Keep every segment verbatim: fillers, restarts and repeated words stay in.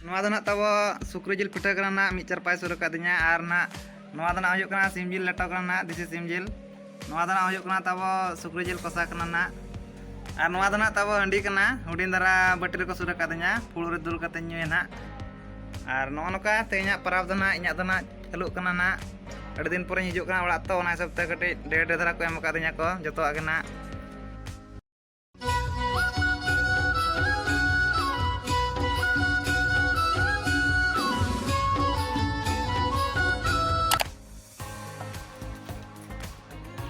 ᱱᱚᱣᱟ ᱫᱚ ᱱᱟᱜ ᱛᱟᱵᱚ ᱥᱩᱠᱨᱤ ᱡᱤᱞ ᱯᱤᱴᱷᱟᱹ ᱠᱟᱱᱟ ᱱᱟᱜ, ᱢᱤᱫ ᱪᱟᱨᱯᱟᱭ ᱥᱩᱨ ᱟᱠᱟᱫᱤᱧᱟ᱾ ᱟᱨ ᱱᱟᱜ ᱱᱚᱣᱟ ᱫᱚ ᱱᱟᱜ ᱦᱩᱭᱩᱜ ᱠᱟᱱᱟ ᱥᱤᱢ ᱡᱤᱞ ᱞᱮᱴᱚ ᱠᱟᱱᱟ ᱱᱟᱜ, ᱫᱮᱥᱤ ᱥᱤᱢ ᱡᱤᱞ᱾ ᱱᱚᱣᱟ ᱫᱚ ᱱᱟᱜ ᱦᱩᱭᱩᱜ ᱠᱟᱱᱟ ᱛᱟᱵᱚ ᱥᱩᱠᱨᱤ ᱡᱤᱞ ᱠᱚᱥᱟ ᱠᱟᱱᱟ ᱱᱟᱜ᱾ ᱟᱨ ᱱᱚᱣᱟ ᱫᱚ ᱱᱟᱜ ᱛᱟᱵᱚ ᱦᱟᱺᱰᱤ ᱠᱟᱱᱟ, ᱦᱩᱰᱤᱧ ᱫᱷᱟᱨᱟ ᱵᱟᱹᱴᱤ ᱨᱮᱠᱚ ᱥᱩᱨ ᱟᱠᱟᱫᱤᱧᱟ, ᱯᱷᱩᱲᱩᱜ ᱨᱮ ᱫᱩᱞ ᱠᱟᱛᱮᱧ ᱧᱩᱭᱟ ᱱᱟᱜ᱾ ᱟᱨ ᱱᱚᱜᱼᱚ ᱱᱚᱝᱠᱟ ᱛᱮᱦᱮᱧᱟᱜ ᱯᱚᱨᱚᱵᱽ ᱫᱚ ᱱᱟᱜ ᱤᱧᱟᱹᱜ ᱫᱚ ᱱᱟᱜ ᱪᱟᱹᱞᱩᱜ ᱠᱟᱱᱟ ᱱᱟᱜ᱾ ᱟᱹᱰᱤ ᱫᱤᱱ ᱯᱚᱨᱮᱧ ᱦᱤᱡᱩᱜ ᱠᱟᱱᱟ ᱚᱲᱟᱜ, ᱛᱚ ᱚᱱᱟ ᱦᱤᱥᱟᱹᱵ ᱛᱮ ᱠᱟᱹᱴᱤᱡ ᱰᱷᱮᱨ ᱰᱷᱮᱨ ᱫᱷᱟᱨᱟ ᱠᱚ ᱮᱢ ᱟᱠᱟᱫᱤᱧᱟ ᱠᱚ ᱡᱚᱛᱚᱣᱟᱜ ᱜᱮ ᱱᱟᱜ᱾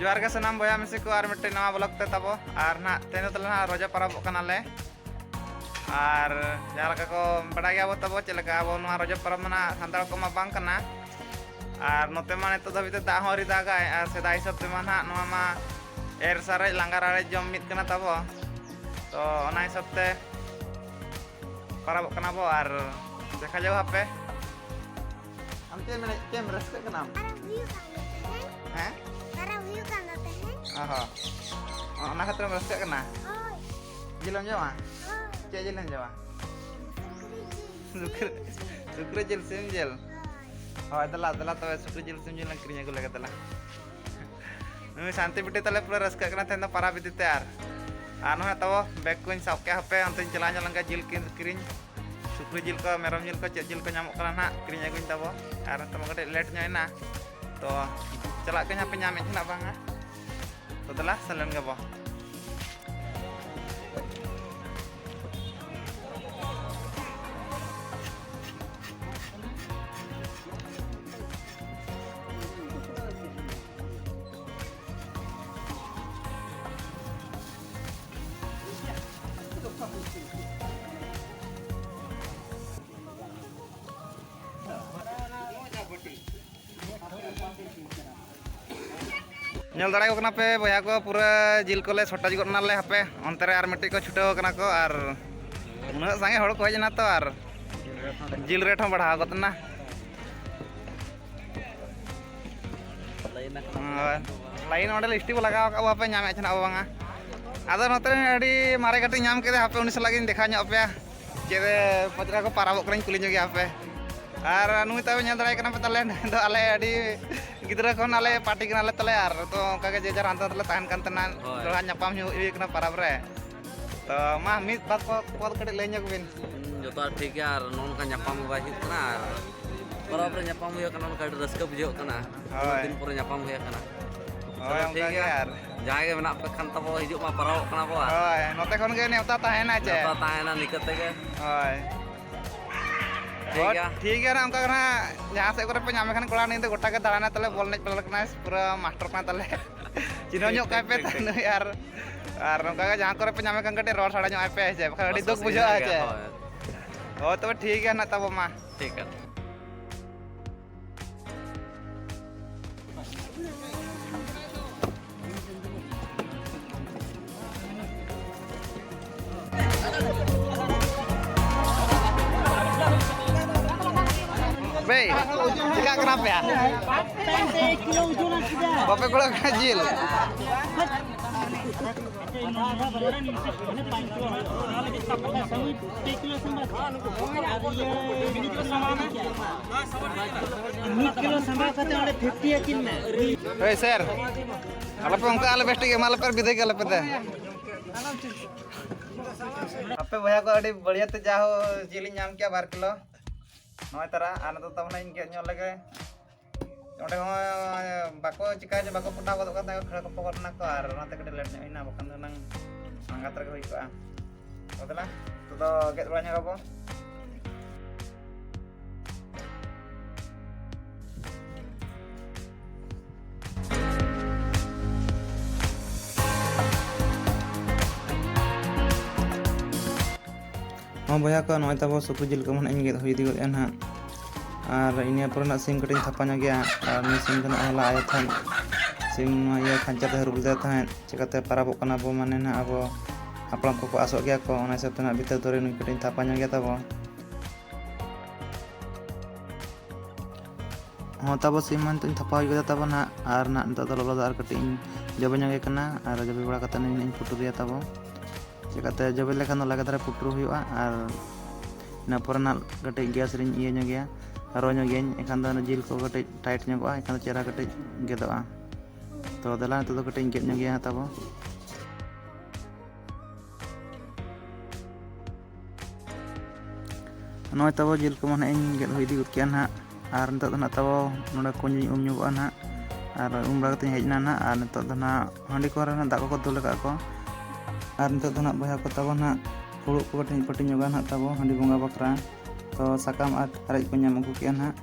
ᱡᱚᱦᱟᱨ ᱜᱮ ᱥᱟᱱᱟᱢ ᱵᱚᱭᱦᱟ ᱢᱤᱥᱤ ᱠᱚ, ᱟᱨ ᱢᱤᱫᱴᱮᱱ ᱱᱟᱣᱟ vlog ᱛᱮ ᱛᱟᱵᱚ᱾ ᱟᱨ ᱱᱟᱦᱟᱜ ᱛᱮᱦᱮᱧ ᱫᱚ ᱛᱟᱦᱞᱮ ᱱᱟᱦᱟᱜ ᱨᱚᱡᱚ ᱯᱚᱨᱚᱵᱚᱜ ᱠᱟᱱᱟᱞᱮ᱾ ᱟᱨ ᱡᱟᱦᱟᱸ ᱞᱮᱠᱟ ᱠᱚ ᱵᱟᱰᱟᱭ ᱜᱮᱭᱟ ᱵᱚ ᱛᱟᱵᱚ, ᱪᱮᱫ ᱞᱮᱠᱟ ᱟᱵᱚ ᱱᱚᱣᱟ ᱨᱚᱡᱚ ᱯᱚᱨᱚᱵᱽ ᱢᱟ ᱱᱟᱦᱟᱜ ᱥᱟᱱᱛᱟᱲ ᱠᱚᱢᱟ ᱵᱟᱝ ᱠᱟᱱᱟ᱾ ᱟᱨ ᱱᱚᱛᱮ ᱢᱟ ᱱᱤᱛᱚᱜ ᱫᱷᱟᱹᱵᱤᱡ ᱛᱮ ᱫᱟᱜ ᱦᱚᱸ ᱟᱹᱣᱨᱤ ᱫᱟᱜᱟᱭ, ᱟᱨ ᱥᱮᱫᱟᱭ ᱦᱤᱥᱟᱹᱵ ᱛᱮᱢᱟ ᱱᱟᱦᱟᱜ ᱱᱚᱣᱟ ᱢᱟ ᱮᱨ ᱥᱟᱨᱮᱡ ᱞᱟᱸᱜᱟ ᱨᱟᱲᱮᱡ ᱡᱚᱢ ᱢᱤᱫ ᱠᱟᱱᱟ ᱛᱟᱵᱚ᱾ ᱛᱚ ᱚᱱᱟ ᱦᱤᱥᱟᱹᱵ ᱛᱮ ᱯᱟᱨᱟᱵᱚᱜ ᱠᱟᱱᱟ ᱵᱚ᱾ ᱟᱨ ᱫᱮᱠᱷᱟ ᱡᱟᱣ ᱦᱟᱯᱮ᱾ ᱟᱢ ᱪᱮᱫ ᱮᱢ ᱢᱮᱱᱮᱫ, ᱪᱮᱫ ᱮᱢ ᱨᱟᱹᱥᱠᱟᱹᱜ ᱠᱟᱱᱟᱢ? ᱯᱟᱨᱟᱵᱽ ᱦᱩᱭᱩᱜ ᱠᱟᱱ ᱫᱚ ᱛᱟᱦᱮᱸᱫ᱾ ᱦᱮᱸ? ᱯᱟᱨᱟᱵᱽ ᱦᱩᱭᱩᱜ ᱠᱟᱱ ᱫᱚ ᱛᱟᱦᱮᱸᱫ᱾ ᱚ ᱦᱚᱸ᱾ ᱚ, ᱚᱱᱟ ᱠᱷᱟᱹᱛᱤᱨ ᱮᱢ ᱨᱟᱹᱥᱠᱟᱹᱜ ᱠᱟᱱᱟ? ᱦᱳᱭ᱾ ᱡᱤᱞ ᱮᱢ ᱡᱚᱢᱟ? ᱦᱳᱭ᱾ ᱪᱮᱫ ᱡᱤᱞ ᱮᱢ ᱡᱚᱢᱟ? ᱥᱩᱠᱨᱤ ᱡᱤᱞ᱾ ᱥᱩᱠᱨᱤ, ᱥᱩᱠᱨᱤ ᱡᱤᱞ, ᱥᱤᱢ ᱡᱤᱞ? ᱦᱳᱭ᱾ ᱦᱳᱭ, ᱫᱮᱞᱟ, ᱫᱮᱞᱟ ᱛᱚᱵᱮ ᱥᱩᱠᱨᱤ ᱡᱤᱞ, ᱥᱤᱢ ᱡᱤᱞ ᱞᱟᱝ ᱠᱤᱨᱤᱧ ᱟᱹᱜᱩ ᱞᱮᱜᱮ ᱫᱮᱞᱟ᱾ ᱱᱩᱭ ᱥᱟᱱᱛᱤ ᱵᱤᱴᱤ ᱛᱟᱞᱮ ᱯᱩᱨᱟᱹ ᱨᱟᱹᱥᱠᱟᱹᱜ ᱠᱟᱱᱟ ᱛᱮᱦᱮᱧ ᱫᱚ ᱯᱟᱨᱟᱵᱽ ᱤᱫᱤ ᱛᱮ᱾ ᱟᱨ, ᱟᱨ ᱱᱚᱜᱼᱚᱭ ᱛᱟᱵᱚ ᱵᱮᱜᱽ ᱠᱚᱧ ᱥᱟᱵ ᱠᱮᱜᱼᱟ, ᱦᱟᱯᱮ ᱚᱱᱛᱮᱧ ᱪᱟᱞᱟᱣ ᱧᱚᱜ ᱞᱮᱱ ᱜᱮ ᱡᱤᱞ ᱠᱤᱨᱤᱧ, ᱠᱤᱨᱤᱧ᱾ ᱥᱩᱠᱨᱤ ᱡᱤᱞ ᱠᱚ, ᱢᱮᱨᱚᱢ ᱡᱤᱞ ᱠᱚ, ᱪᱮᱫ ᱡᱤᱞ ᱠᱚ ᱧᱟᱢᱚᱜ ᱠᱟᱱᱟ ᱱᱟᱦᱟᱜ, ᱠᱤᱨᱤᱧ ᱟᱹᱜᱩᱧ ᱛᱟᱵᱚ᱾ ᱟᱨ ᱱᱤᱛᱚᱜ ᱢᱟ ᱠᱟᱹᱴᱤᱡ ᱞᱮᱴ ᱧᱚᱜ ᱮᱱᱟ, ᱛᱚ ᱪᱟᱞᱟᱜ ᱠᱟᱹᱧ ᱦᱟᱯᱮ ᱧᱟᱢᱮᱫ ᱠᱷᱟᱱ ᱵᱟᱝᱟ᱾ ᱛᱚ ᱫᱮᱞᱟ ᱥᱮᱱ ᱞᱮᱱ ᱜᱮᱵᱚ᱾ ᱧᱮᱞ ᱫᱟᱲᱮᱭᱟᱠᱚ ᱠᱟᱱᱟ ᱯᱮ ᱵᱚᱭᱦᱟ ᱠᱚ, ᱯᱩᱨᱟᱹ ᱡᱤᱞ ᱠᱚᱞᱮ ᱥᱚᱴᱮᱡ ᱜᱚᱫ ᱮᱱᱟᱞᱮ᱾ ᱦᱟᱯᱮ ᱚᱱᱛᱮ ᱨᱮ ᱟᱨ ᱢᱤᱫᱴᱤᱡ ᱠᱚ ᱪᱷᱩᱴᱟᱹᱣ ᱠᱟᱱᱟ ᱠᱚ, ᱟᱨ ᱩᱱᱟᱹᱜ ᱥᱟᱸᱜᱮ ᱦᱚᱲ ᱠᱚ ᱦᱮᱡ ᱮᱱᱟ ᱛᱚ, ᱟᱨ ᱡᱤᱞ ᱨᱮᱴ ᱦᱚᱸ ᱵᱟᱲᱦᱟᱣ ᱜᱚᱫ ᱮᱱᱟ᱾ ᱦᱳᱭ, ᱞᱟᱭᱤᱱ ᱚᱸᱰᱮ ᱞᱤᱥᱴᱤ ᱵᱚ ᱞᱟᱜᱟᱣ ᱟᱠᱟᱫ ᱵᱚ, ᱦᱟᱯᱮ ᱧᱟᱢᱮᱫ ᱛᱟᱦᱮᱱᱟ ᱵᱚ ᱵᱟᱝᱟ᱾ ᱟᱫᱚ ᱱᱚᱛᱮ ᱨᱮ ᱟᱹᱰᱤ ᱢᱟᱨᱮ ᱠᱟᱹᱴᱤᱡ ᱧᱟᱢ ᱠᱮᱫᱟ, ᱦᱟᱯᱮ ᱩᱱᱤ ᱥᱟᱞᱟᱜ ᱜᱤᱧ ᱫᱮᱠᱷᱟᱣ ᱧᱚᱜ ᱟᱯᱮᱭᱟ᱾ ᱪᱮᱫ ᱨᱮ ᱯᱟᱪᱨᱟ ᱠᱚ ᱯᱟᱨᱟᱵᱚᱜ ᱠᱟᱱᱟᱧ ᱠᱩᱞᱤ ᱧᱚᱜ ᱜᱮᱭᱟ ᱯᱮ᱾ ᱟᱨ ᱱᱩᱭ ᱛᱟᱵᱮ ᱧᱮᱞ ᱫᱟᱲᱮᱭᱟᱭ ᱠᱟᱱᱟ ᱯᱮ ᱛᱟᱞᱮ, ᱱᱩᱭ ᱫᱚ ᱟᱞᱮ ᱟᱹᱰᱤ ᱜᱤᱫᱽᱨᱟᱹ ᱠᱷᱚᱱ ᱟᱞᱮ ᱯᱟᱨᱴᱤ ᱠᱟᱱᱟᱞᱮ ᱛᱟᱞᱮ, ᱟᱨ ᱛᱚ ᱚᱱᱠᱟ ᱜᱮ ᱡᱮ ᱡᱟᱨ ᱦᱟᱱᱛᱮ ᱱᱟᱛᱮ ᱞᱮ ᱛᱟᱦᱮᱱ ᱠᱟᱱ ᱛᱟᱦᱮᱱᱟ᱾ ᱦᱳᱭ᱾ ᱫᱚᱲᱦᱟ ᱧᱟᱯᱟᱢ ᱦᱩᱭᱩᱜ ᱦᱩᱭ ᱠᱟᱱᱟ ᱯᱟᱨᱟᱵᱽ ᱨᱮ᱾ ᱛᱚ ᱢᱟ ᱢᱤᱫ ᱵᱟᱨ ᱯᱚ-, ᱯᱚᱫ ᱠᱟᱹᱴᱤᱡ ᱞᱟᱹᱭ ᱧᱚᱜ ᱵᱤᱱ᱾ ᱦᱩᱸ, ᱡᱚᱛᱚᱣᱟᱜ ᱴᱷᱤᱠ ᱜᱮᱭᱟ, ᱟᱨ ᱱᱚᱜᱼᱚ ᱱᱚᱝᱠᱟ ᱧᱟᱯᱟᱢ ᱜᱮ ᱵᱟᱭ ᱦᱩᱭᱩᱜ ᱠᱟᱱᱟ, ᱟᱨ ᱯᱚᱨᱚᱵᱽ ᱨᱮ ᱧᱟᱯᱟᱢ ᱦᱩᱭᱩᱜ ᱠᱟᱱᱟ, ᱚᱱᱠᱟ ᱟᱹᱰᱤ ᱨᱟᱹᱥᱠᱟᱹ ᱵᱩᱡᱷᱟᱹᱜ ᱠᱟᱱᱟ᱾ ᱦᱳᱭ᱾ ᱩᱱᱟᱹᱜ ᱫᱤᱱ ᱯᱚᱨᱮ ᱧᱟᱯᱟᱢ ᱦᱩᱭ ᱟᱠᱟᱱᱟ᱾ ᱦᱳᱭ, ᱪᱚᱞᱚ, ᱚᱱᱠᱟ ᱴᱷᱤᱠ ᱜᱮ ᱜᱮᱭᱟ᱾ ᱟᱨ ᱡᱟᱦᱟᱸᱭ ᱜᱮ ᱢᱮᱱᱟᱜ ᱯᱮ ᱠᱷᱟᱱ ᱛᱟᱵᱚ, ᱦᱤᱡᱩᱜ ᱢᱟ, ᱯᱟᱨᱟᱵᱚᱜ ᱠᱟᱱᱟ ᱵᱚ, ᱟᱨ ᱦᱳᱭ, ᱱᱚᱛᱮ ᱠᱷᱚᱱ ᱜᱮ ᱱᱮᱣᱛᱟ ᱛᱟᱦᱮᱱᱟ ᱪᱮ? ᱱᱮᱣᱛᱟ ᱛᱟᱦᱮᱱᱟ ᱱᱤᱠᱟᱹ ᱛᱮᱜᱮ᱾ ᱦᱳᱭ᱾ ᱴᱷᱤᱠ ᱦᱳᱭ, ᱜᱮᱭᱟ᱾ ᱴᱷᱤᱠ ᱜᱮᱭᱟ ᱱᱟᱜ, ᱚᱱᱠᱟ ᱜᱮ ᱱᱟᱜ ᱡᱟᱦᱟᱸ ᱥᱮᱫ ᱠᱚᱨᱮ ᱯᱮ ᱧᱟᱢᱮ ᱠᱷᱟᱱ ᱠᱚᱲᱟ, ᱱᱩᱭ ᱫᱚ ᱜᱚᱴᱟ ᱜᱮ ᱫᱟᱬᱟᱱᱟᱭ ᱛᱟᱞᱮ, ᱵᱚᱞ ᱮᱱᱮᱡ ᱯᱞᱮᱭᱟᱨ ᱠᱟᱱᱟᱭ, ᱯᱩᱨᱟᱹ ᱢᱟᱥᱴᱟᱨ ᱠᱟᱱᱟᱭ ᱛᱟᱞᱮ᱾ ᱪᱤᱱᱦᱟᱹᱣ ᱧᱚᱜ ᱠᱟᱭ ᱯᱮ ᱴᱷᱤᱠ, ᱴᱷᱤᱠ, ᱴᱷᱤᱠ᱾ ᱱᱩᱭ ᱟᱨ, ᱟᱨ ᱱᱚᱝᱠᱟ ᱜᱮ ᱡᱟᱦᱟᱸ ᱠᱚᱨᱮ ᱯᱮ ᱧᱟᱢᱮ ᱠᱷᱟᱱ ᱠᱟᱹᱴᱤᱡ ᱨᱚᱲ ᱥᱟᱰᱟ ᱧᱚᱜ ᱟᱭ ᱯᱮ, ᱦᱮᱸ ᱥᱮ? ᱵᱟᱠᱷᱟᱱ ᱟᱹᱰᱤ ᱵᱟᱥ, ᱫᱩᱠ ᱵᱟᱥ, ᱵᱩᱡᱷᱟᱹᱜᱼᱟ, ᱤᱱᱟᱹ ᱦᱮᱸ ᱜᱮ, ᱪᱮ? ᱦᱳᱭ᱾ ᱦᱳᱭ, ᱛᱚᱵᱮ ᱴᱷᱤᱠ ᱜᱮᱭᱟ ᱱᱟᱜ ᱛᱟᱵᱚ ᱢᱟ᱾ ᱴᱷᱤᱠ ᱜᱮᱭᱟ᱾ ᱵᱮᱭ, ᱪᱮᱠᱟᱜ ᱠᱟᱱᱟ ᱯᱮᱭᱟ? ᱵᱟᱯᱮ ᱠᱩᱲᱟᱹᱜ ᱠᱟᱱᱟ ᱡᱤᱞ? ᱢᱤᱫ ᱠᱤᱞᱳ ᱥᱟᱢᱵᱟᱣ ᱠᱟᱛᱮ ᱚᱸᱰᱮ ᱯᱷᱤᱯᱴᱤ ᱟᱹᱠᱤᱱ ᱢᱮ᱾ ᱦᱳᱭ ᱥᱮᱨ, ᱟᱞᱚᱯᱮ ᱚᱱᱠᱟ, ᱟᱞᱮ ᱵᱮᱥ ᱴᱷᱤᱠ ᱮᱢᱟ ᱞᱮᱯᱮ, ᱵᱤᱫᱟᱹᱭ ᱠᱟᱞᱮ ᱯᱮ ᱫᱮ᱾ ᱟᱯᱮ ᱵᱚᱭᱦᱟ ᱠᱚ ᱟᱹᱰᱤ ᱵᱟᱹᱲᱤᱭᱟᱹ ᱛᱮ ᱡᱟ ᱦᱳ ᱡᱤᱞ ᱤᱧ ᱧᱟᱢ ᱠᱮᱜᱼᱟ ᱵᱟᱨ ᱠᱤᱞᱳ᱾ ᱱᱚᱜᱼᱚᱭ ᱛᱟᱨᱟ, ᱟᱨ ᱱᱤᱛᱚᱜ ᱛᱟᱵᱚᱱᱟ ᱤᱧ ᱜᱮᱫ ᱧᱚᱜ ᱞᱮᱜᱮ᱾ ᱚᱸᱰᱮ ᱦᱚᱸ ᱵᱟᱠᱚ ᱪᱤᱠᱟ ᱡᱮ ᱵᱟᱠᱚ ᱯᱚᱴᱟᱣ ᱜᱚᱫᱚᱜ ᱠᱟᱱ ᱛᱟᱦᱮᱸ, ᱠᱷᱟᱹᱲ ᱠᱚᱯᱚ ᱜᱚᱫ ᱮᱱᱟ ᱠᱚ, ᱟᱨ ᱚᱱᱟᱛᱮ ᱠᱟᱹᱴᱤᱡ ᱞᱮᱴ ᱧᱚᱜ ᱮᱱᱟ, ᱵᱟᱠᱷᱟᱱ ᱫᱚ ᱮᱱᱟᱝ ᱟᱬᱜᱟᱛ ᱨᱮᱜᱮ ᱦᱩᱭ ᱠᱚᱜᱼᱟ᱾ ᱛᱚ ᱫᱮᱞᱟ, ᱱᱤᱛᱚᱜ ᱫᱚ ᱜᱮᱫ ᱵᱟᱲᱟ ᱧᱚᱜ ᱟᱵᱚ᱾ ᱦᱚᱸ ᱵᱚᱭᱦᱟ ᱠᱚ, ᱱᱚᱜᱼᱚᱭ ᱛᱟᱵᱚ ᱥᱩᱠᱨᱤ ᱡᱤᱞ ᱠᱚ ᱢᱟ ᱱᱟᱜ ᱤᱧ ᱜᱮᱫ ᱦᱩᱭ ᱤᱫᱤ ᱜᱚᱫ ᱮᱫᱼᱟ ᱱᱟᱦᱟᱜ᱾ ᱟᱨ ᱤᱱᱟᱹ ᱯᱚᱨᱮ ᱱᱟᱜ ᱥᱤᱢ ᱠᱟᱹᱴᱤᱡ ᱤᱧ ᱛᱷᱟᱯᱟ ᱧᱚᱜ ᱜᱮᱭᱟ᱾ ᱟᱨ ᱱᱩᱭ ᱥᱤᱢ ᱫᱚ ᱱᱟᱜ ᱦᱚᱞᱟ ᱟᱭᱳ ᱛᱟᱦᱮᱸᱫ ᱥᱤᱢ ᱱᱚᱣᱟ ᱤᱭᱟᱹ ᱠᱷᱟᱧᱪᱟ ᱛᱮ ᱦᱟᱹᱨᱩᱵ ᱞᱮᱫᱮ ᱛᱟᱦᱮᱸᱫ᱾ ᱪᱤᱠᱟᱹᱛᱮ ᱯᱟᱨᱟᱵᱚᱜ ᱠᱟᱱᱟ ᱵᱚ, ᱢᱟᱱᱮ ᱱᱟᱜ ᱟᱵᱚ ᱦᱟᱯᱲᱟᱢ ᱠᱚᱠᱚ ᱟᱥᱚᱜ ᱜᱮᱭᱟ ᱠᱚ, ᱚᱱᱟ ᱦᱤᱥᱟᱹᱵ ᱛᱮ ᱱᱟᱜ ᱵᱷᱤᱛᱟᱹᱨ ᱫᱚᱨᱮ ᱱᱩᱭ ᱠᱟᱹᱴᱤᱡ ᱤᱧ ᱛᱷᱟᱯᱟ ᱧᱚᱜ ᱜᱮᱭᱟ ᱛᱟᱵᱚ᱾ ᱦᱚᱸ, ᱛᱟᱵᱚ ᱥᱤᱢ ᱢᱟ ᱱᱤᱛᱚᱜ ᱤᱧ ᱛᱷᱟᱯᱟ ᱦᱩᱭ ᱠᱟᱫᱟ ᱛᱟᱵᱚ ᱱᱟᱜ, ᱟᱨ ᱱᱟᱜ ᱱᱤᱛᱚᱜ ᱫᱚ ᱞᱚᱞᱚ ᱫᱟᱜ ᱨᱮ ᱠᱟᱹᱴᱤᱡ ᱤᱧ ᱡᱚᱵᱮ ᱧᱚᱜᱮ ᱠᱟᱱᱟ, ᱟᱨ ᱡᱚᱵᱮ ᱵᱟᱲᱟ ᱠᱟᱛᱮ ᱱᱟᱜ ᱤᱧ ᱯᱩᱴᱩᱨᱮᱭᱟ ᱛᱟᱵᱚ᱾ ᱪᱮᱠᱟᱛᱮ ᱡᱚᱵᱮ ᱞᱮᱠᱷᱟᱱ ᱫᱚ ᱞᱟᱜᱮ ᱫᱷᱟᱨᱟ ᱯᱩᱴᱩᱨ ᱦᱩᱭᱩᱜᱼᱟ᱾ ᱟᱨ ᱤᱱᱟᱹ ᱯᱚᱨᱮ ᱱᱟᱜ ᱠᱟᱹᱴᱤᱡ ᱜᱮᱥ ᱨᱤᱧ ᱤᱭᱟᱹ ᱧᱚᱜᱮᱭᱟ, ᱨᱚ ᱧᱚᱜᱮᱭᱟᱹᱧ, ᱮᱱᱠᱷᱟᱱ ᱫᱚ ᱚᱱᱟ ᱡᱤᱞ ᱠᱚ ᱠᱟᱹᱴᱤᱡ ᱴᱟᱭᱤᱴ ᱧᱚᱜᱚᱜᱼᱟ, ᱮᱱᱠᱷᱟᱱ ᱫᱚ ᱪᱮᱦᱨᱟ ᱠᱟᱹᱴᱤᱡ ᱜᱮᱫᱚᱜᱼᱟ᱾ ᱛᱚ ᱫᱮᱞᱟ ᱱᱤᱛᱚᱜ ᱫᱚ ᱠᱟᱹᱴᱤᱡ ᱤᱧ ᱜᱮᱫ ᱧᱚᱜᱮᱭᱟ ᱦᱟᱸᱜ ᱛᱟᱵᱚ᱾ ᱱᱚᱜᱼᱚᱭ ᱛᱟᱵᱚ ᱡᱤᱞ ᱠᱚᱢᱟ ᱱᱟᱦᱟᱜ ᱤᱧ ᱜᱮᱫ ᱦᱩᱭ ᱤᱫᱤ ᱜᱚᱫ ᱠᱮᱜᱼᱟ ᱱᱟᱦᱟᱜ᱾ ᱟᱨ ᱱᱤᱛᱚᱜ ᱫᱚ ᱱᱟᱦᱟᱜ ᱛᱟᱵᱚ ᱱᱚᱰᱮ ᱠᱩᱧ ᱨᱤᱧ ᱩᱢ ᱧᱚᱜᱚᱜᱼᱟ ᱱᱟᱦᱟᱜ᱾ ᱟᱨ ᱩᱢ ᱵᱟᱲᱟ ᱠᱟᱛᱮᱧ ᱦᱮᱡ ᱮᱱᱟ ᱱᱟᱦᱟᱜ᱾ ᱟᱨ ᱱᱤᱛᱚᱜ ᱫᱚ ᱱᱟᱦᱟᱜ ᱦᱟᱺᱰᱤ ᱠᱚᱨᱮ ᱱᱟᱦᱟᱜ ᱫᱟᱜ ᱠᱚᱠᱚ ᱫᱩᱞ ᱟᱠᱟᱫ ᱠᱚ᱾ ᱟᱨ ᱱᱤᱛᱚᱜ ᱫᱚ ᱱᱟᱦᱟᱜ ᱵᱚᱭᱦᱟ ᱠᱚ ᱛᱟᱵᱚ ᱱᱟᱦᱟᱜ ᱯᱷᱩᱲᱩᱜ ᱠᱚ ᱠᱟᱹᱴᱤᱡ ᱯᱟᱹᱴᱤ ᱧᱚᱜᱟ ᱱᱟᱦᱟᱜ ᱛᱟᱵᱚ ᱦᱟᱺᱰᱤ ᱵᱚᱸᱜᱟ ᱵᱟᱠᱷᱨᱟ᱾ ᱛᱚ ᱥᱟᱠᱟᱢ ᱟᱨ ᱦᱟᱨᱮᱡ ᱠᱚᱧ ᱧᱟᱢ ᱟᱹᱜᱩ ᱠᱮᱜᱼᱟ ᱱᱟᱦᱟᱜ᱾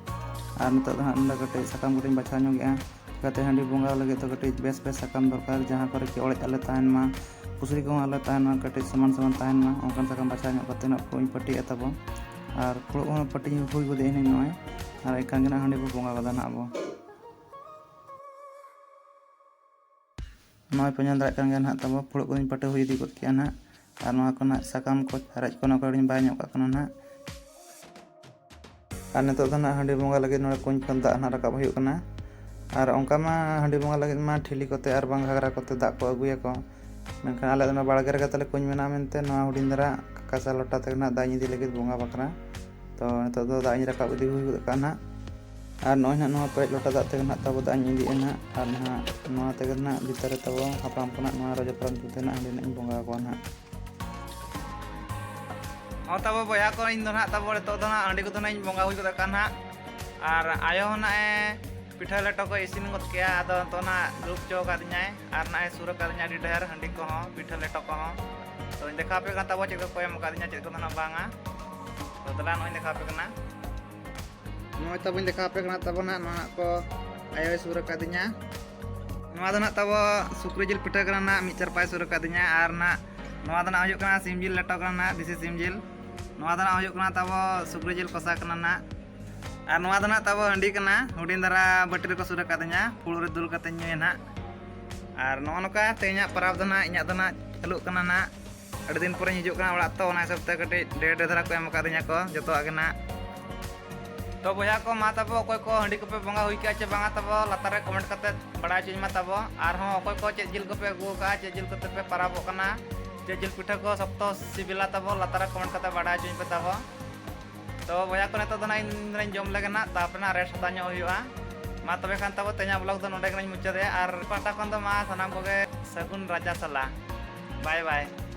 ᱟᱨ ᱱᱤᱛᱚᱜ ᱫᱚ ᱱᱟᱦᱟᱜ ᱱᱚᱰᱮ ᱠᱟᱹᱴᱤᱡ ᱥᱟᱠᱟᱢ ᱠᱚᱞᱤᱧ ᱵᱟᱪᱷᱟᱣ ᱧᱚᱜᱮᱜᱼᱟ᱾ ᱪᱤᱠᱟᱹᱛᱮ ᱦᱟᱺᱰᱤ ᱵᱚᱸᱜᱟ ᱞᱟᱹᱜᱤᱫ ᱫᱚ ᱠᱟᱹᱴᱤᱡ ᱵᱮᱥ ᱵᱮᱥ ᱥᱟᱠᱟᱢ ᱫᱚᱨᱠᱟᱨ, ᱡᱟᱦᱟᱸ ᱠᱚᱨᱮ ᱠᱤ ᱚᱲᱮᱡ ᱟᱞᱚ ᱛᱟᱦᱮᱱ ᱢᱟ, ᱯᱩᱥᱨᱤ ᱠᱚᱦᱚᱸ ᱟᱞᱚ ᱛᱟᱦᱮᱱ ᱢᱟ, ᱠᱟᱹᱴᱤᱡ ᱥᱚᱢᱟᱱ ᱥᱚᱢᱟᱱ ᱛᱟᱦᱮᱱ ᱢᱟ, ᱚᱱᱠᱟᱱ ᱥᱟᱠᱟᱢ ᱵᱟᱪᱷᱟᱣ ᱧᱚᱜ ᱠᱟᱛᱮ ᱱᱟᱜ ᱯᱷᱩᱲᱩᱜ ᱤᱧ ᱯᱟᱹᱴᱤᱭᱮᱫᱼᱟ ᱛᱟᱵᱚ᱾ ᱟᱨ ᱯᱷᱩᱲᱩᱜ ᱦᱚᱸ ᱯᱟᱹᱴᱤ ᱦᱩᱭ ᱜᱚᱫᱮᱜᱼᱟ ᱱᱟᱜ ᱱᱚᱜᱼᱚᱭ᱾ ᱟᱨ ᱮᱱᱠᱷᱟᱱ ᱜᱮ ᱱᱟᱜ ᱦᱟᱺᱰᱤ ᱵᱚ ᱵᱚᱸᱜᱟ ᱜᱚᱫᱟ ᱱᱟᱜ ᱟᱵᱚ᱾ ᱱᱚᱜᱼᱚᱭ ᱯᱮ ᱧᱮᱞ ᱫᱟᱲᱮᱭᱟᱜ ᱠᱟᱱ ᱜᱮᱭᱟ ᱱᱟᱜ ᱛᱟᱵᱚ, ᱯᱷᱩᱲᱩᱜ ᱠᱚᱫᱚᱧ ᱯᱟᱹᱴᱤ ᱦᱩᱭ ᱤᱫᱤ ᱜᱚᱫ ᱠᱮᱜᱼᱟ ᱱᱟᱜ᱾ ᱟᱨ ᱱᱚᱣᱟ ᱠᱚ ᱱᱟᱜ ᱥᱟᱠᱟᱢ ᱠᱚ ᱦᱟᱨᱮᱡ ᱠᱚ ᱱᱚᱣᱟ ᱠᱚᱨᱮᱧ ᱵᱟᱭ ᱧᱚᱜ ᱠᱟᱜ ᱠᱟᱱᱟ ᱱᱟᱜ᱾ ᱟᱨ ᱱᱤᱛᱚᱜ ᱫᱚ ᱱᱟᱜ ᱦᱟᱺᱰᱤ ᱵᱚᱸᱜᱟ ᱞᱟᱹᱜᱤᱫ ᱱᱚᱰᱮ ᱠᱩᱧ ᱠᱷᱚᱱ ᱫᱟᱜ ᱱᱟᱜ ᱨᱟᱠᱟᱵ ᱦᱩᱭᱩᱜ ᱠᱟᱱᱟ᱾ ᱟᱨ ᱚᱱᱠᱟ ᱢᱟ ᱦᱟᱺᱰᱤ ᱵᱚᱸᱜᱟ ᱞᱟᱹᱜᱤᱫ ᱢᱟ ᱴᱷᱤᱞᱤ ᱠᱚᱛᱮ ᱟᱨ ᱵᱟᱝ ᱜᱷᱟᱜᱽᱨᱟ ᱠᱚᱛᱮ ᱫᱟᱜ ᱠᱚ ᱟᱹᱜᱩᱭᱟᱠᱚ, ᱢᱮᱱᱠᱷᱟᱱ ᱟᱞᱮ ᱫᱚ ᱱᱚᱣᱟ ᱵᱟᱲᱜᱮ ᱨᱮᱜᱮ ᱛᱟᱞᱮ ᱠᱩᱧ ᱢᱮᱱᱟᱜᱼᱟ ᱢᱮᱱᱛᱮ ᱱᱚᱣᱟ ᱦᱩᱰᱤᱧ ᱫᱷᱟᱨᱟ ᱠᱟᱸᱥᱟ ᱞᱚᱴᱟ ᱛᱮᱜᱮ ᱱᱟᱜ ᱫᱟᱜ ᱤᱧ ᱤᱫᱤ ᱞᱟᱹᱜᱤᱫ ᱵᱚᱸᱜᱟ ᱵᱟᱠᱷᱨᱟ᱾ ᱛᱚ ᱱᱤᱛᱚᱜ ᱫᱚ ᱫᱟᱜ ᱤᱧ ᱨᱟᱠᱟᱵ ᱤᱫᱤ ᱦᱩᱭ ᱜᱚᱫ ᱠᱟᱜᱼᱟ ᱱᱟᱜ᱾ ᱟᱨ ᱱᱚᱜᱼᱚᱭ ᱱᱟᱜ ᱱᱚᱣᱟ ᱯᱮᱨᱮᱡ ᱞᱚᱴᱟ ᱫᱟᱜ ᱛᱮᱜᱮ ᱱᱟᱜ ᱛᱟᱵᱚ ᱫᱟᱜ ᱤᱧ ᱤᱫᱤᱭᱮᱫᱼᱟ ᱱᱟᱜ᱾ ᱟᱨ ᱱᱟᱜ ᱱᱚᱣᱟ ᱛᱮᱜᱮ ᱱᱟᱜ ᱵᱷᱤᱛᱟᱹᱨ ᱨᱮ ᱛᱟᱵᱚ ᱦᱟᱯᱲᱟᱢ ᱠᱚ ᱱᱟᱜ ᱱᱚᱣᱟ ᱨᱚᱡᱚ ᱯᱚᱨᱚᱵᱽ ᱧᱩᱛᱩᱢ ᱛᱮ ᱱᱟᱜ ᱦᱟᱺᱰᱤ ᱱᱟᱜ ᱤᱧ ᱵᱚᱸᱜᱟ ᱟᱠᱚᱣᱟ ᱱᱟᱜ᱾ ᱦᱚᱸ ᱛᱟᱵᱚ ᱵᱚᱭᱦᱟ ᱠᱚ, ᱤᱧ ᱫᱚ ᱱᱟᱜ ᱛᱟᱵᱚ ᱱᱤᱛᱚᱜ ᱫᱚ ᱱᱟᱜ ᱦᱟᱺᱰᱤ ᱠᱚᱫᱚ ᱱᱟᱜ ᱤᱧ ᱵᱚᱸᱜᱟ ᱦᱩᱭ ᱜᱚᱫ ᱠᱟᱜᱼᱟ ᱱᱟᱜ᱾ ᱟᱨ ᱟᱭᱳ ᱦᱚᱸ ᱱᱟᱜ ᱮ ᱯᱤᱴᱷᱟᱹ ᱞᱮᱴᱚ ᱠᱚ ᱤᱥᱤᱱ ᱜᱚᱫ ᱠᱮᱜᱼᱟ᱾ ᱟᱫᱚ ᱱᱤᱛᱚᱜ ᱱᱟᱜ ᱫᱩᱲᱩᱵ ᱦᱚᱪᱚ ᱟᱠᱟᱫᱤᱧᱟᱭ ᱟᱨ ᱱᱟᱜ ᱮ ᱥᱩᱨ ᱟᱠᱟᱫᱤᱧᱟ ᱟᱹᱰᱤ ᱰᱷᱮᱨ ᱦᱟᱺᱰᱤ ᱠᱚᱦᱚᱸ, ᱯᱤᱴᱷᱟᱹ ᱞᱮᱴᱚ ᱠᱚᱦᱚᱸ᱾ ᱛᱚᱧ ᱫᱮᱠᱷᱟᱣ ᱟᱯᱮ ᱠᱟᱱᱟ ᱛᱟᱵᱚ ᱪᱮᱫ ᱠᱚᱠᱚ ᱮᱢ ᱟᱠᱟᱫᱤᱧᱟ, ᱪᱮᱫ ᱠᱚᱫᱚ ᱱᱟᱜ ᱵᱟᱝᱟ᱾ ᱛᱚ ᱫᱮᱞᱟ ᱱᱚᱜᱼᱚᱭ ᱤᱧ ᱫᱮᱠᱷᱟᱣ ᱟᱯᱮ ᱠᱟᱱᱟ᱾ ᱱᱚᱜᱼᱚᱭ ᱛᱟᱵᱚᱧ ᱫᱮᱠᱷᱟᱣ ᱟᱯᱮ ᱠᱟᱱᱟ ᱛᱟᱵᱚ ᱱᱟᱜ, ᱱᱚᱣᱟ ᱱᱟᱜ ᱠᱚ ᱟᱭᱳᱭ ᱥᱩᱨ ᱟᱠᱟᱫᱤᱧᱟ᱾ ᱱᱚᱣᱟ ᱫᱚ ᱱᱟᱜ ᱛᱟᱵᱚ ᱥᱩᱠᱨᱤ ᱡᱤᱞ ᱯᱤᱴᱷᱟᱹ ᱠᱟᱱᱟ ᱱᱟᱜ, ᱢᱤᱫ ᱪᱟᱨᱯᱟᱭ ᱥᱩᱨ ᱟᱠᱟᱫᱤᱧᱟ᱾ ᱟᱨ ᱱᱟᱜ ᱱᱚᱣᱟ ᱫᱚ ᱱᱟᱜ ᱦᱩᱭᱩᱜ ᱠᱟᱱᱟ ᱥᱤᱢ ᱡᱤᱞ ᱞᱮᱴᱚ ᱠᱟᱱᱟ ᱱᱟᱜ, ᱫᱮᱥᱤ ᱥᱤᱢ ᱡᱤᱞ᱾ ᱱᱚᱣᱟ ᱫᱚ ᱱᱟᱜ ᱦᱩᱭᱩᱜ ᱠᱟᱱᱟ ᱛᱟᱵᱚ ᱥᱩᱠᱨᱤ ᱡᱤᱞ ᱠᱚᱥᱟ ᱠᱟᱱᱟ ᱱᱟᱜ᱾ ᱟᱨ ᱱᱚᱣᱟ ᱫᱚ ᱱᱟᱜ ᱛᱟᱵᱚ ᱦᱟᱺᱰᱤ ᱠᱟᱱᱟ, ᱦᱩᱰᱤᱧ ᱫᱷᱟᱨᱟ ᱵᱟᱹᱴᱤ ᱨᱮᱠᱚ ᱥᱩᱨ ᱟᱠᱟᱫᱤᱧᱟ, ᱯᱷᱩᱲᱩᱜ ᱨᱮ ᱫᱩᱞ ᱠᱟᱛᱮᱧ ᱧᱩᱭᱟ ᱱᱟᱜ᱾ ᱟᱨ ᱱᱚᱜᱼᱚ ᱱᱚᱝᱠᱟ ᱛᱮᱦᱮᱧᱟᱜ ᱯᱚᱨᱚᱵᱽ ᱫᱚ ᱱᱟᱜ ᱤᱧᱟᱹᱜ ᱫᱚ ᱱᱟᱜ ᱪᱟᱹᱞᱩᱜ ᱠᱟᱱᱟ ᱱᱟᱜ᱾ ᱟᱹᱰᱤ ᱫᱤᱱ ᱯᱚᱨᱮᱧ ᱦᱤᱡᱩᱜ ᱠᱟᱱᱟ ᱚᱲᱟᱜ, ᱛᱚ ᱚᱱᱟ ᱦᱤᱥᱟᱹᱵ ᱛᱮ ᱠᱟᱹᱴᱤᱡ ᱰᱷᱮᱨ ᱰᱷᱮᱨ ᱫᱷᱟᱨᱟ ᱠᱚ ᱮᱢ ᱟᱠᱟᱫᱤᱧᱟ ᱠᱚ ᱡᱚᱛᱚᱣᱟᱜ ᱜᱮ ᱱᱟᱜ᱾ ᱛᱚ ᱵᱚᱭᱦᱟ ᱠᱚ, ᱢᱟ ᱛᱟᱵᱚ ᱚᱠᱚᱭ ᱠᱚ ᱦᱟᱺᱰᱤ ᱠᱚᱯᱮ ᱵᱚᱸᱜᱟ ᱦᱩᱭ ᱠᱟᱜᱼᱟ ᱪᱮ ᱵᱟᱝᱟ ᱛᱟᱵᱚ, ᱞᱟᱛᱟᱨ ᱨᱮ ᱠᱚᱢᱮᱱᱴ ᱠᱟᱛᱮ ᱵᱟᱲᱟᱭ ᱦᱚᱪᱚᱧ ᱢᱟ ᱛᱟᱵᱚ᱾ ᱟᱨᱦᱚᱸ ᱚᱠᱚᱭ ᱠᱚ ᱪᱮᱫ ᱡᱤᱞ ᱠᱚᱯᱮ ᱟᱹᱜᱩ ᱟᱠᱟᱜᱼᱟ, ᱪᱮᱫ ᱡᱤᱞ ᱠᱚᱛᱮ ᱯᱮ ᱯᱟᱨᱟᱵᱚᱜ ᱠᱟᱱᱟ, ᱡᱮ ᱡᱤᱞ ᱯᱤᱴᱷᱟᱹ ᱠᱚ ᱥᱚᱠᱛᱚ ᱥᱤᱵᱤᱞᱟ ᱛᱟᱵᱚ, ᱞᱟᱛᱟᱨ ᱨᱮ comment ᱠᱟᱛᱮ ᱵᱟᱰᱟᱭ ᱦᱚᱪᱚᱧ ᱯᱮ ᱛᱟᱵᱚ᱾ ᱛᱚ ᱵᱚᱭᱦᱟ ᱠᱚ, ᱱᱤᱛᱚᱜ ᱫᱚ ᱱᱟᱜ ᱤᱧ ᱫᱚᱧ ᱡᱚᱢ ᱞᱮᱜᱮ ᱱᱟᱜ, ᱛᱟᱨᱯᱚᱨᱮ ᱱᱟᱜ rest ᱦᱟᱛᱟᱣ ᱧᱚᱜ ᱦᱩᱭᱩᱜᱼᱟ᱾ ᱢᱟ ᱛᱚᱵᱮ ᱠᱷᱟᱱ ᱛᱟᱵᱚ, ᱛᱮᱦᱮᱧᱟᱜ vlog ᱫᱚ ᱱᱚᱰᱮ ᱜᱮᱞᱤᱧ ᱢᱩᱪᱟᱹᱫᱮᱜᱼᱟ᱾ ᱟᱨ ᱯᱟᱦᱴᱟ ᱠᱷᱚᱱ ᱫᱚ ᱢᱟ ᱥᱟᱱᱟᱢ ᱠᱚᱜᱮ ᱥᱟᱹᱜᱩᱱ ᱨᱟᱡᱟ ᱥᱟᱞᱟ᱾ Bye bye᱾